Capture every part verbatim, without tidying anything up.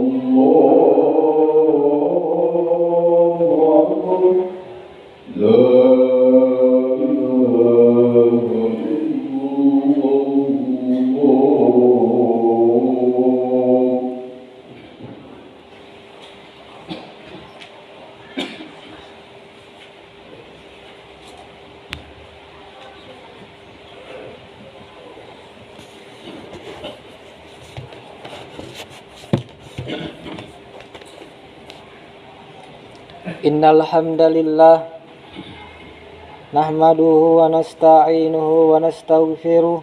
الله أكبر. لا إله إلا الله. إن الحمد لله نحمده ونستعينه ونستغفره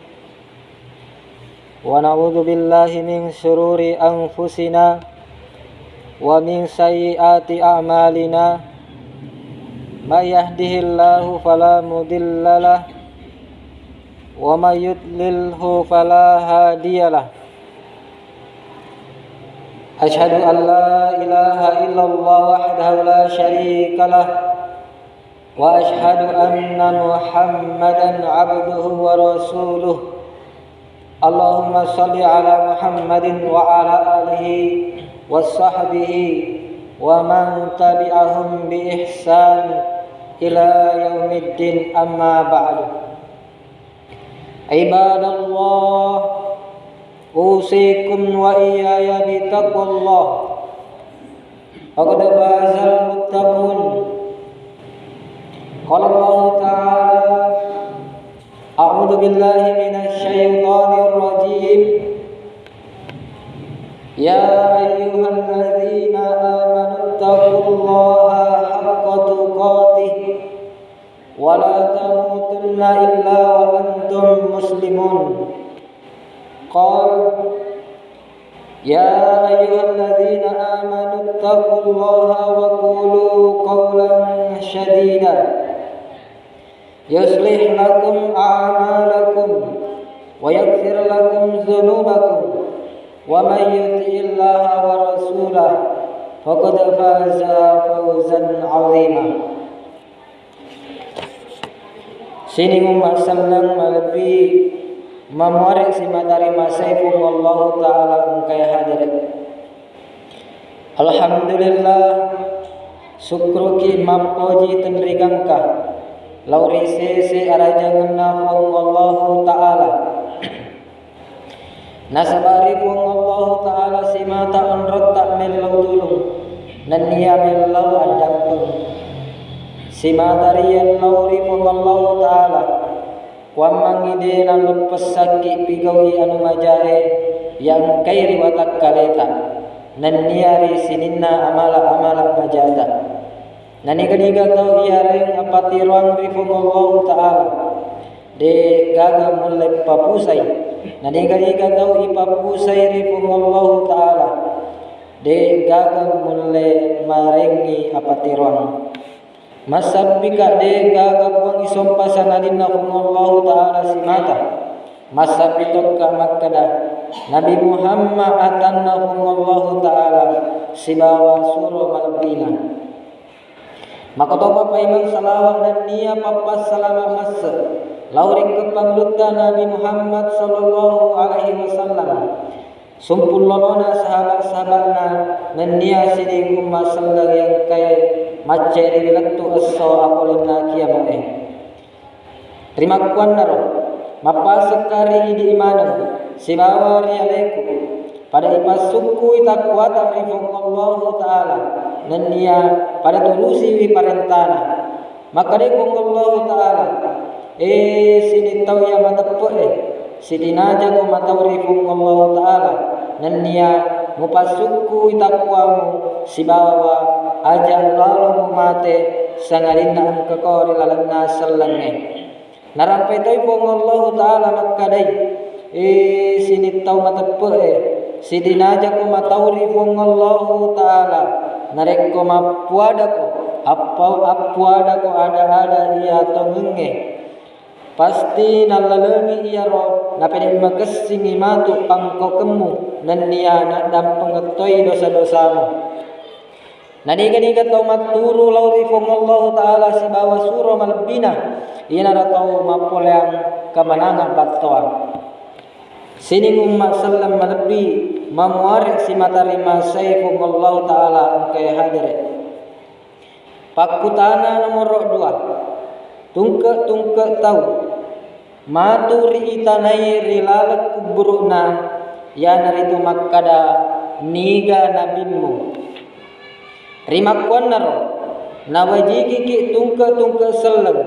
ونعوذ بالله من شرور أنفسنا ومن سيئات أعمالنا. من يهده الله فلا مضل له ومن يضلله فلا هادي له. أشهد أن لا إله إلا الله وحده لا شريك له، وأشهد أن محمدا عبده ورسوله. اللهم صل على محمد وعلى آله وصحبه ومن تبعهم بإحسان إلى يوم الدين، أما بعد. عباد الله، أوصيكم وإياي بتقوى الله. فقد فاز المتقون. قال الله تعالى: أعوذ بالله من الشيطان الرجيم. يا أيها الذين آمنوا اتقوا الله حق تقاته ولا تموتن إلا وأنتم مسلمون. قال: يا أيها الذين آمنوا اتقوا الله وقولوا قولا سديدا يصلح لكم أعمالكم ويغفر لكم ذنوبكم ومن يطع الله ورسوله فقد فاز فوزا عظيما. Sining umma selleng malebbi mamuare simata rimasei Puang Allahu Ta'ala engkae hadere. Alhamdulillah, sukkuruki mappoji tenrigangka lao ri sese arajangenna Puang Allahu Ta'ala. Nasaba ri Puang Allahu Ta'ala simata onrotta mellau tulung, nennia mellau addampeng. Simata riellau ri Puang Allahu Ta'ala, kuammangngi de nalleppessakki pigau'i anu majae iya engkai ri watakkaleta, nennia ri sininna amala-amala majata. Naniga-niga tau iyareng apatiroang ri Puang Allahu Ta'ala, de gaga mulle papusai. Naniga-niga tau ipapusai ri Puang Allahu Ta'ala, de gaga mulle marengngi apatiroang. Massabbika de gaga puang isompa sangadinna Puang Allahu Ta'ala simata. Massabbi tokka makkeda, Nabi Muhammad atanna Puang Allahu Ta'ala sibawa suro malebbina. Makkotopa paimeng salawa nennia pappassalama masse lao ri keppangulutta Nabi Muhammad sallallahu alaihi wasallam, sumpung lolona, sahaba-sahabana, nennia sining umma selleng iya engkae macceri ri lettu esso apolenna kiamoe. Rimakkuannaro, mappasekka ri idi maneng sibawa ri aleku, pada ipassukkui takkuata ri Puang Allahu Ta'ala, nennia pada turusiwi parentana. Makkedai Puang Allahu Ta'ala, "E sining tau iya mateppe'e, sidinajako matau ri Puang Allahu Ta'ala, nennia mupassukkui takkuamu sibawa aja lalo mumate sangadinna engkako ri lalenna sellengnge." Narampai toi Puang Allahu Ta'ala makkedai, "E sining tau mateppe'e, sidinajako matau ri Puang Allahu Ta'ala, narekko mappuadako, appa-, appuadako ada-ada iya tongengnge, pasti nallalengi iyaro, napede makessingi matu pangkaukemmu, nennia naddampengeng toi dosa-dosamu." Naniga-niga tau matturu lao ri Puang Allahu Ta'ala sibawa suro malebbina, iyanaro tau mappoleang kamanangang battoa. Sining umma selleng malebbi mamuare simata rimasei Puang Allahu Ta'ala engkae hadere. Pakkutana nomoro dua. Tungke-tungke tau matu ri itanai ri laleng kubburu'na, iyanaritu makkada, "Niga nabimmu?" Rimakkuannaro, nawajikiki tungke-tungke selleng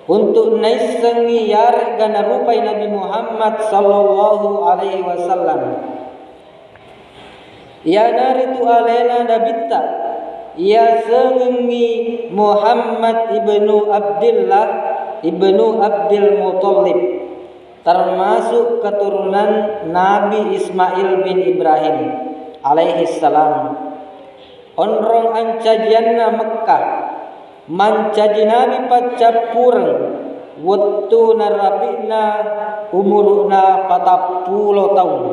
untuk naissengngi yare'ga narupai Nabi Muhammad sallallahu alaihi wasallam. Iyanaritu alena Nabitta, iyasengengngi Muhammad ibnu Abdillah ibnu Abdil Muthalib, termasuk keturunan Nabi Ismail bin Ibrahim alaihi salam. Onrong ancajianna Mekkah, mancaji nabi paccappureng wettu narapi'na umuru'na patappulo taung.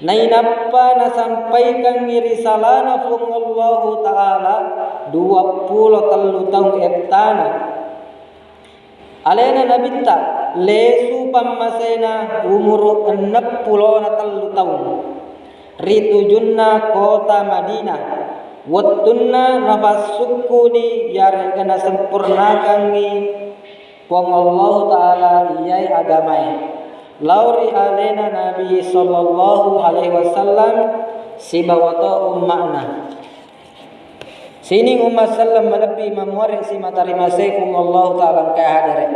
Nainappa nasampaikangngi risalana Puang Allahu Ta'ala duappulo tellu taung ettana. Alena Nabitta lesu pammasena umuru enneppulona tellu taung ri tujunna kota Madinah, wettunna nafassukkuni yare'ga nasempurnakangngi Puang Allahu Ta'ala iyae agamae lao ri alena Nabi sallallahu alaihi wasallam sibawa to umma'na. Sining umma selleng malebbi mamuare simata rimasei Puang Allahu Ta'ala engkae hadere.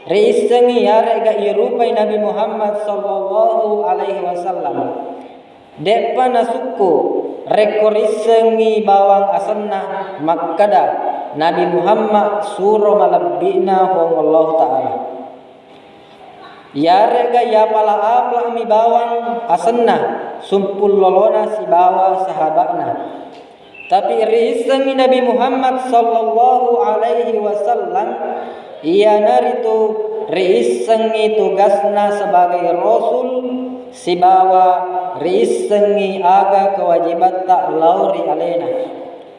Riissengngi yare'ga irupai Nabi Muhammad sallallahu alaihi wasallam. De'pa nasukku rekko riissengngi bawang asenna makkada, Nabi Muhammad suro malebbi'na Puang Allahu Ta'ala. Iyare'ga iapala-apala'mi bawang asenna, sumpullolona sibawa sahaba'na. Tapi riissengngi Nabi Muhammad sallallahu alaihi wasallam, iyanaritu riissengngi tugasna sebagai rasul sibawa riissengngi aga kewajibatta lao ri alena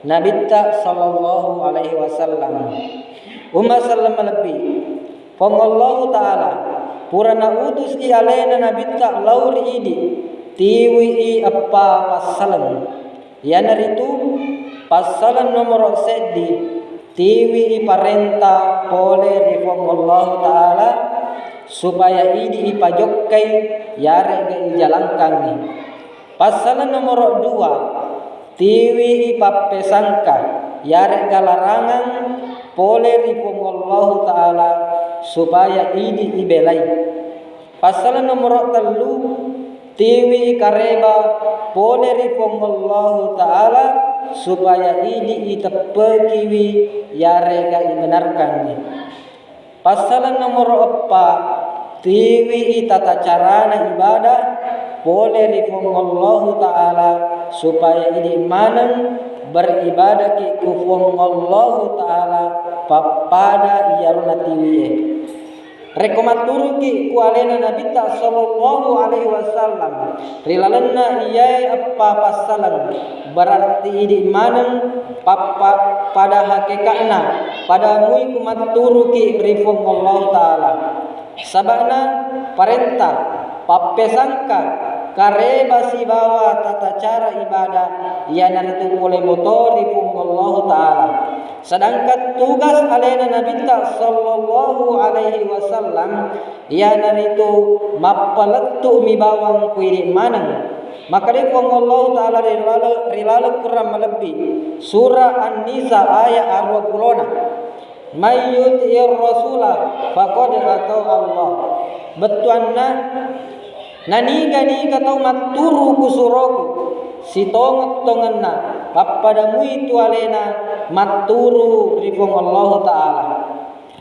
Nabitta sallallahu alaihi wasallam. Umma selleng malebbi, Puang Allahu Ta'ala pura nautuski alena Nabitta lao ri idi, tiwii eppa passaleng. Iyanaritu, passaleng nomoro seddi, tiwii parenta pole ri Puang Allahu Ta'ala supaya idi ipajokkai yare'ga ijalangkangngi. Passaleng nomoro dua, tiwii pappesangka yare'ga larangang pole ri Puang Allahu Ta'ala supaya idi ibelai. Passaleng nomoro tellu, tiwii kareba pole ri Puang Allahu Ta'ala supaya idi iteppekiwi yare'ga ibenarkangngi. Passaleng nomoro eppa, tiwii tata carana ibadah pole ri Puang Allahu Ta'ala supaya idi maneng beribadaki ku Puang Allahu Ta'ala pappada iyaro natiwie. Rekko matturuki ku alena Nabitta sallallahu alaihi wasallam ri lalenna iyae eppa passaleng, berarti idi maneng pappa-, pada hakeka'na, pada mui ku matturuki ri Puang Allahu Ta'ala. Saba'na parenta, pappesangka, kareba sibawa tata cara ibadah, iyanaritu pole moto ri Puang Allahu Ta'ala. Sedangkan tugas alena Nabitta sallallahu alaihi wasallam, iyanaritu mappalettu'mi bawang ku idi maneng. Makkedai Puang Allahu Ta'ala ri lale-, ri laleng Quran malebbi, Surah An-Nisa ayat aruwa pulona, "May yuti'ir rasula faqad ata Allah." Bettuanna, naniga-niga tau matturu ku suroku, sitongeng-tongenna, pappada mui tu alena matturu ri Puang Allahu Ta'ala.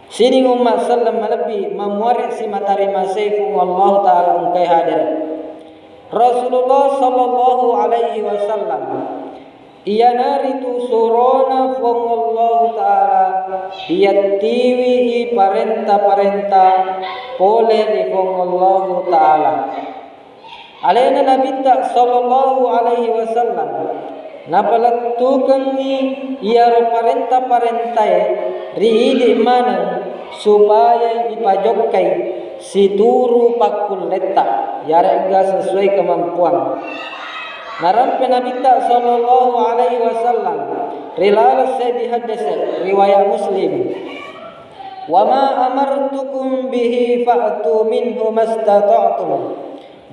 Sining umma selleng malebbi mamuare simata rimasei Puang Allahu Ta'ala engkae hadere. Rasulullah sallallahu alaihi wasallam, iyanaritu surona Puang Allahu Ta'ala, iyattiwii parenta-parenta pole ri Puang Allahu Ta'ala. Alena Nabitta sallallahu alaihi wasallam napalettukengngi iyaro parenta-parentae ri idi maneng supaya ipajokkai. situru pakkulletta, yaregga sesuai kemampuan. Narampe Nabitta sallallahu alaihi wasallam ri laleng seddi hadese, riwayat Muslim, "Wa ma amartukum bihi fa'tu minhu mastata'tum."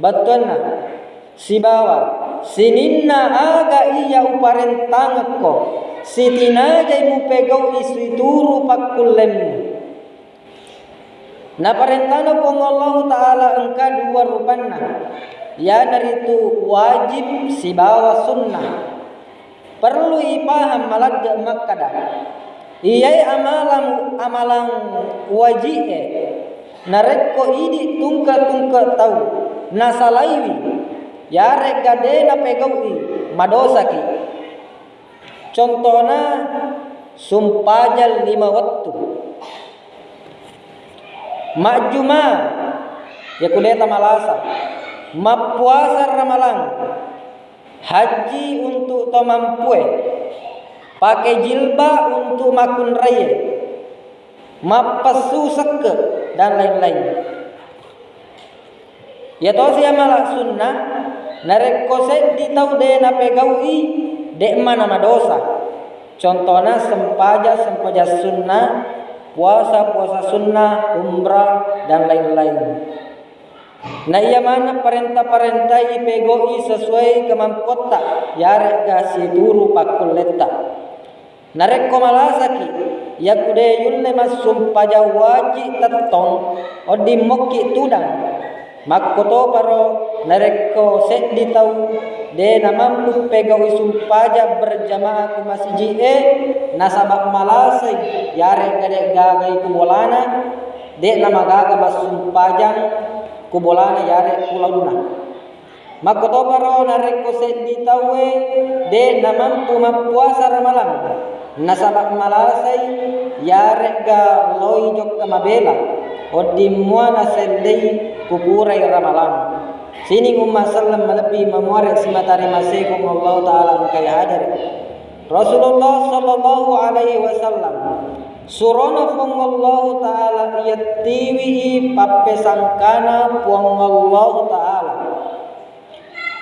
Bettuanna, sibawa sininna aga iya uparentangekko, sitinajai mupegau'i situru pakkullemmu. Naparentana Puang Allahu Ta'ala engka dua rupanna, iyanaritu wajib sibawa sunnah. Perlu ipahang maladde makkada, iyae amalang, amalang waji'e, narekko idi tungke-tungke tau nasalaiwi, yaregga de napegau'i, madosaki. Contona, sumpajang lima wettu, majjuma, yakku de tamalasa, mappuasa ramalang, hajji untuk to mampue, pake jilbab untuk makkunraie, mappessu sekke, dan lain-lain. Iyatosi amala sunnah, narekko seddi tau de napegau'i, de'ma namadosa. Contona, sempajang, sempajang sunnah, puasa, puasa sunnah, umrah, dan lain-lain. Na iya maneng parenta-parenta ipegau'i sesuai kemampuatta, yaregga situru pakkulletta. Narekko malasaki, yakku de yulle massumpajang wajib tettong, odding mokki tudang. Makkotoparo narekko seddi tau de namampu pegau'i sumpajang berjamaah ku masiji'e, nasaba malasai, yaregga de gagai ku bolana, de namagaga massumpajang ku bolana yare ku launna. Makkotoparo narekko seddi tauwe de namampu mappuasa ramalang, nasaba malasai, yaregga loi jokka mabela, odding mua nasellei ku purai ramalang. Sining umma selleng malebbi mamuare simatari masekung Allah Ta'ala engkai hadere. Rasulullah sallallahu alaihi wasallam, surona Puang Allahu Ta'ala iyattiwi pappesangkana Puang Allahu Ta'ala,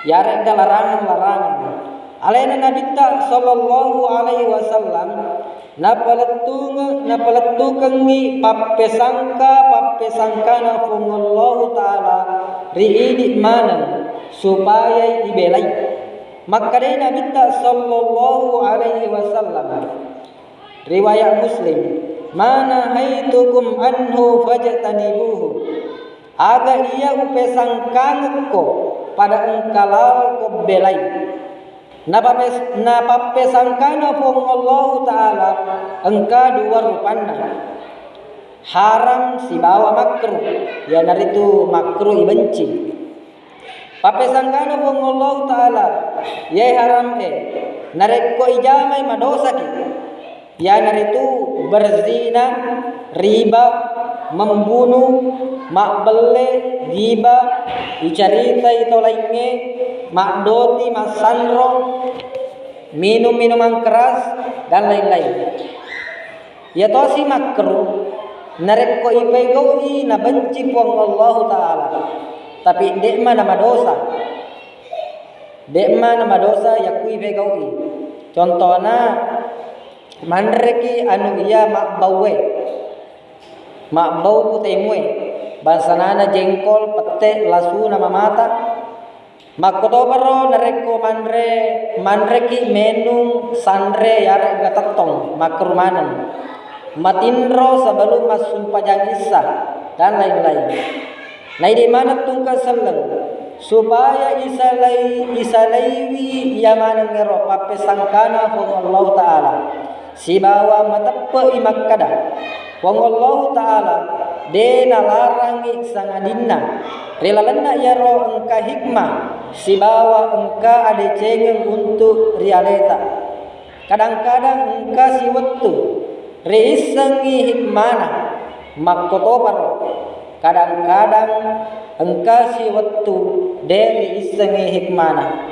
yaregga larangan-larangan. Alena Nabitta sallallahu alaihi wasallam napalettunge-, napalettukengngi pappesangka-pappesangkana Puang Allahu Ta'ala ri idi maneng supaya ibelai. Makkedai Nabitta sallallahu alaihi wasallam, riwayat Muslim, "Ma nahaitukum anhu fajtanibuhu." Aga iya upesangkangekko pada engka laloko belai. Napapes-, napappesangkana Puang Allahu Ta'ala engka dua rupanna, haram sibawa makruh, iyanaritu makruh ibenci. Pappesangkana Puang Allahu Ta'ala, iyae haram e, narekko ijamai madosaki, iyanaritu berzina, riba, membunuh, mabbelle, giba, icaritai tau laingnge, maddoti, massanro, minum minuman keras, dan lain-lain. Iyatosi makruh, narekko ipegau'i nabenci Puang Allahu Ta'ala, tapi de'ma namadosa. De'ma namadosa yakku ipegau'i. Contona, manreki anu iya mabbauwe, mabbau kutemue, bangsanana jengkol, pette, lasuna mamata. Makkotoparo narekko manre, manreki menung sanre yaregga tettong, makruh maneng. Matinro sebelum massumpajang issa, dan lain-lain. Naidi maneng tungke selleng, supaya isalai-, isalaiwi iya manengngero pappesangkana Puang Allahu Ta'ala. Sibawa mateppe'i makkada, Puang Allahu Ta'ala de nalarangngi sangadinna ri lalenna iyaro engka hikmah sibawa engka adecengeng untu ri aleta. Kadang-kadang engka siwettu riissengngi hikmana, makkotoparo. Kadang-kadang engka siwettu de riissengngi hikmana.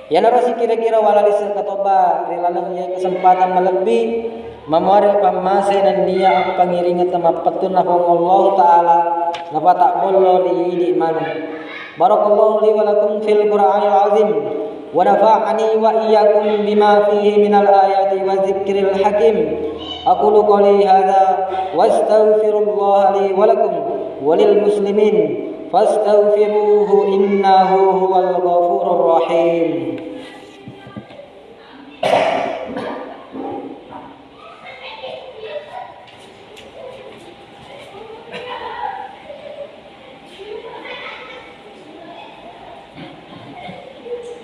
Iyanaro sikira-kira wala lise katoba ri laleng iyae kesempatan malebbi, mamuare pammase nennia appangiringeng temappettunna Puang Allahu Ta'ala, Napatabbollo ri idi manu. Barakallahu li wa lakum fil Qur'anil azim, wa nafa'ani wa iyyakum bima fihi minal ayati wa dzikril hakim. Aqulu qawli hadza wa astaghfirullaha li wa lakum wa lil muslimin fastaghfiruhu innahu huwal ghafurur rahim.